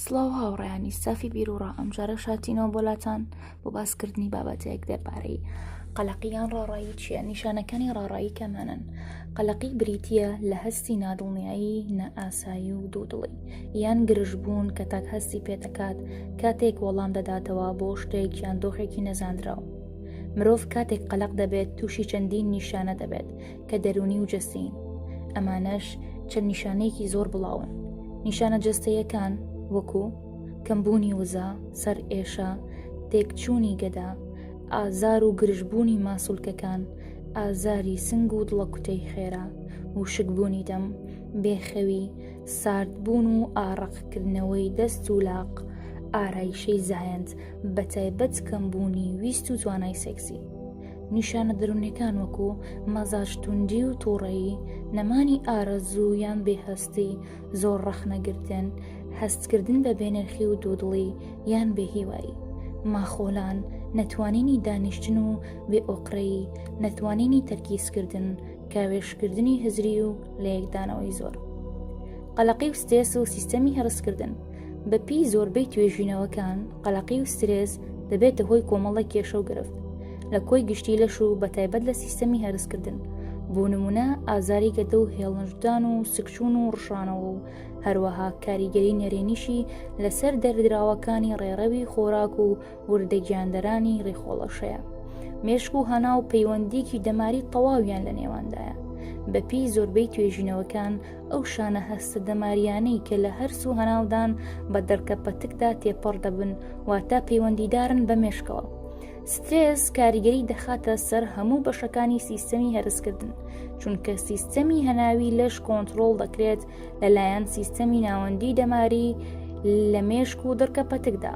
سڵاو هاوڕێیانی ستافی بیروڕا ئەمجارەش هاتینەوە بۆ لاتان بۆ باسکردنی بابەتێک دەربارەی قەلەقی یان ڕاڕایی چییە نیشانەکانی ڕاڕایی کەمانن قەلەقی بریتە لە هەستی نادڵنیایی نائاسایی و دوودڵی یان گرژبوون کە تاک هەستی پێدەکات کاتێک وەڵام دەداتەوە بۆ شتێک یان دۆخێکی نەزانراو مرۆڤ کاتێک قەلەق دەبێت تووشی چەندین نیشانە دەبێت کە دەروونی و جەستەیین ئەمانەش چەند نیشانەیەکی زۆر بڵاون نیشانە جەستەیەکان وەکو کەمبوونی وزە سەر ئێشە تێکچوونی گەدە ئازار و گرژبوونی ماسولکەکان ئازاری سنگ و دڵەکوتەی خێرا وشکبوونی دەم بێخەوی ساردبوون و ئارەقکردنەوەی دەست و لاق ئارایشەی زایەند بەتایبەت کەمبوونی ویست و توانای سێکسی نیشانە دەروونیەکان وەکو مەزاج توندی و توڕەیی، نەمانی ئارەزوو یان بێهەستی، زۆر ڕەخنەگرتن، هەستکردن بە بێنرخی و دوودڵی یان بێهیوایی، ماخۆلان، نەتوانینی دانیشتن و بێئۆقرەیی، نەتوانینی تەرکیزکردن، کاوێژکردنی هزری و لەیەکدانەوەی زۆر. قەلەقی و سترێس و سیستەمی هەرسکردن بەپێی زۆربەی توێژینەوەکان قەلەقی و سترێس دەبێتە هۆی کۆمەڵێک کێشە و گرفت لە کۆی گشتی لەش و بەتایبەت لە سیستەمی هەرسکردن بۆ نمونە ئازاری گەدە و هێڵنجدان و سکچوون و ڕشانەوە و هەروەها کاریگەری نەرێنیشی لەسەر دەردراوەکانی ڕێڕەوی خۆراک و وردە گیاندەرانی ڕیخۆڵەش هەیە. مێشک و هەناو پەیوەندیکی دەماری تەواویان لە نێواندایە. بەپێی زۆربەی توێژینەوەکان ئەو شانە هەستە دەماریانەی کە لە هەرس و هەناودان بە دڕکە پەتکدا تێپەڕ دەبن واتە پەیوەندیدارن بە مێشکەوە. سترێس کاریگەری دەخاتە سەر هەموو بەشەکانی سیستەمی هەرسکردن، چونکە سیستەمی هەناوی لەش کۆنتڕۆڵ دەکرێت لەلایەن سیستەمی ناوەندی دەماری لە مێشک و دڕکە پەتکدا.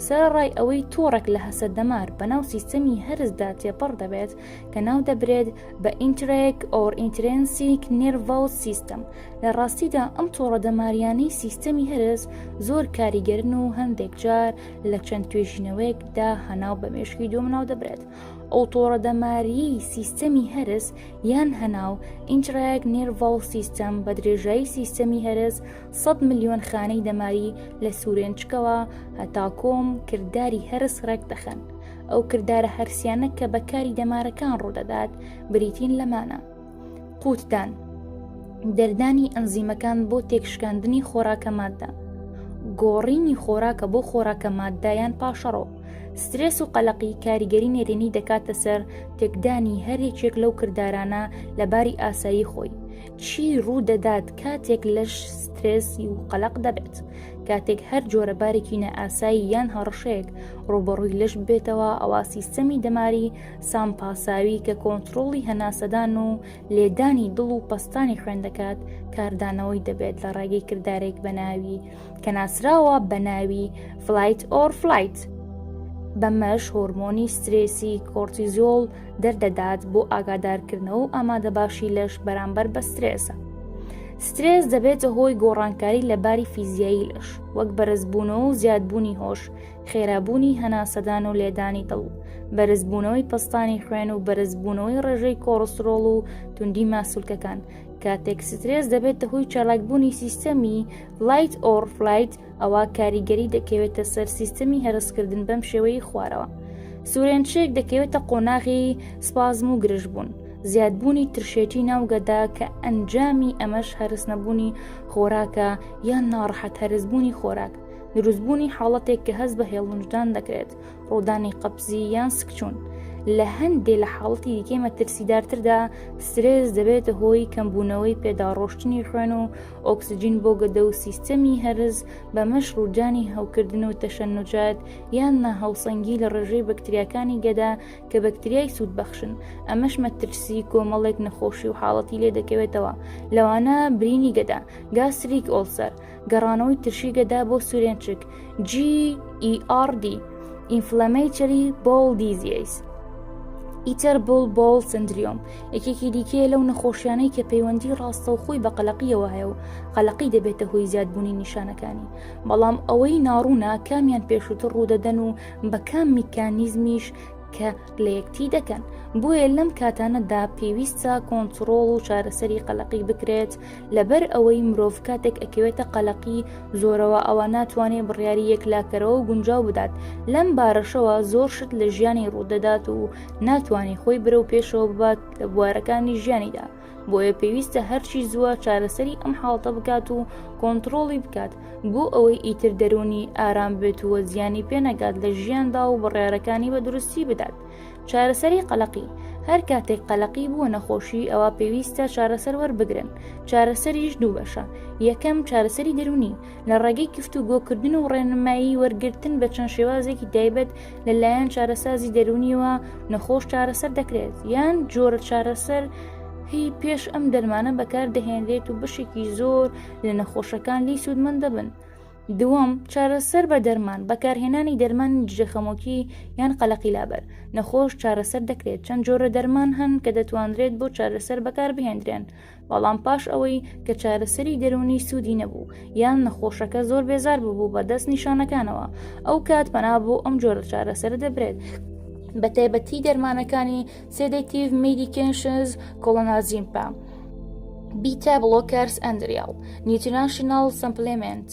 سەرەڕای ئەوەی تۆڕێک لە هەسە دەمار بەناو سیستەمی هەرسدا تێپەڕ دەبێت کە ناو دەبرێت بە enteric or enteric nervous system لە ڕاستیدا ئەم تۆڕە دەماریانەی سیستەمی هەرس زۆر کاریگەرن و هەندێک جار لە چەند توێژینەوەیەکدا هەناو بە مێشکی دووەم ناو دەبرێت ئەو تۆڕە دەماریەی سیستەمی هەرس یان هەناو enteric nervous system بە درێژایی سیستەمی هەرس 100 ملیۆن خانەی دەماری لە سورێنچکەوە هەتا کۆم کرداری هەرس ڕێک دەخەن. ئەو کردارە هەرسیانە کە بە کاری دەمارەکان ڕوودەدات بریتین لەمانە. قوتدان، دەردانی ئەنزیمەکان بۆ تێکشکاندنی خۆراکە ماددە، گۆڕینی خۆراکە بۆ خۆراکە ماددە یان پاشەڕۆ، سترێس و قەلەقی کاریگەری نەرێنی دەکاتە سەر تێکدانی هەر یەکێک لەو کردارانە لە باری ئاسایی خۆی. چی ڕوو دەدات کاتێک لەش سترێسی و قەلەق دەبێت؟ کاتێک هەر جۆرە بارێکی نائاسایی یان هەڕەشەیەک ڕووبەڕووی لەش ببێتەوە ئەوا سیستەمی دەماری سامپاساوی کە کۆنترۆڵی هەناسەدان و لێدانی دڵ و پەستانی خوێن دەکات کاردانەوەی دەبێت لە ڕێگەی کردارێک بە ناوی کە ناسراوە بە ناوی fight or flight بەمەش هۆرمۆنی سترێسی کۆرتیزۆڵ دەردەدات بۆ ئاگادارکردنەوە و ئامادەباشی لەش بەرامبەر بە سترێسە. سترێس دەبێتە هۆی گۆڕانکاری لە باری فیزیایی لەش وەک بەرزبوونەوە و زیادبوونی هۆش، خێرابوونی هەناسەدان و لێدانی دڵ، بەرزبوونەوەی پەستانی خوێن و بەرزبوونەوەی ڕێژەی کۆڵسترۆڵ و توندی ماسولکەکان. کاتێک سترێس دەبێتە هۆی چالاکبوونی سیستەمی fight or flight ئەوا کاریگەری دەکەوێتە سەر سیستەمی هەرسکردن بەم شێوەی خوارەوە. سورێنچک دەکەوێتە قۆناغی سپازم و گرژبوون، زیادبوونی ترشێتی ناو گەدە کە ئەنجامی ئەمەش هەرس نەبوونی خۆراکە یان ناڕەحەت هەرسبوونی خۆراک، دروستبوونی حاڵەتێک کە هەست بە هێڵنجدان دەکرێت، ڕوودانی قەبزی یان سکچوون. لە هەندێ لە حاڵەتی دیکەی مەترسیدارتردا سترێس دەبێتە هۆی کەمبوونەوەی پێداڕۆشتنی خوێن و ئۆکسجین بۆ گەدە و سیستەمی هەرس، بەمەش ڕوودانی هەوکردن و تەشەنوجات یان ناهاوسەنگی لە ڕێژەی بەکتریاکانی گەدە کە بەکتریای سوودبەخشن، ئەمەش مەترسی کۆمەڵێک نەخۆشی و حاڵەتی لێدەکەوێتەوە، لەوانە برینی گەدە، gastric ulcer، گەڕانەوەی ترشی گەدە بۆ سورێنچک، GERD، Inflammatory Bowel Disease، Irritable Bowel Syndrome، یەکێکی دیکەیە لەو نەخۆشیانەی کە پەیوەندی ڕاستەوخۆی بە قەلەقیەوە هەیە و قەلەقی دەبێتە هۆی زیادبوونی نیشانەکانی، بەڵام ئەوەی ناڕوونە کامیان پێشووتر ڕوودەدەن و بە کام میکانیزمیش. کە لە یەکتی دەکەن، بۆیە لەم کاتانەدا پێویستە کۆنتڕۆڵ و چارەسەری قەلەقی بکرێت، لەبەر ئەوەی مرۆڤ کاتێک ئەکەوێتە قەلەقی زۆرەوە ئەوا ناتوانێ بڕیاری یەکلاکەرەوە و گونجاو بدات، لەم بارەشەوە زۆر شت لە ژیانی ڕوودەدات و ناتوانێ خۆی بەرەو پێشەوە ببات لە بوارەکانی ژیانیدا. بۆیە پێویستە هەرچی زووە چارەسەری ئەم حاڵەتە بکات و کۆنتڕۆڵی بکات بۆ ئەوەی ئیتر دەروونی ئارام بێت و زیانی پێ نەگات لە ژیاندا و بڕیارەکانی بە دروستی بدات. چارەسەری قەلەقی، هەر کاتێک قەلەقی بووە نەخۆشی ئەوا پێویستە چارەسەر وەربگرن، چارەسەریش دوو بەشە، یەکەم، چارەسەری دەروونی، لە ڕێگەی گفتوگۆکردن و ڕێنمایی وەرگرتن بە چەند شێوازێکی تایبەت لە لایەن چارەسازی دەروونیەوە نەخۆش چارەسەر دەکرێت یان جۆرە چارەسەر هی پێش ئەم دەرمانە بەکار دەهێنرێت و بەشێکی زۆر لە نەخۆشەکان لی سوودمەند دەبن. دووەم، چارەسەر بە دەرمان، بەکارهێنانی دەرمانی دژەخەمۆکی یان قەلەقی لابەر، نەخۆش چارەسەر دەکرێت، چەند جۆرە دەرمان هەن کە دەتوانرێت بۆ چارەسەر بەکاربهێندرێن، بەڵام پاش ئەوەی کە چارەسەری دەروونی سوودی نەبوو یان نەخۆشەکە زۆر بێزار ببوو بە دەست نیشانەکانەوە ئەو کات پەنا بۆ ئەم جۆرە چارەسەرە دەبرێت بە تایبەتی دەرمانەکانی sedative medications clonazepam beta blockers and real nutritional supplement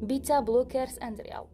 beta blockers and real.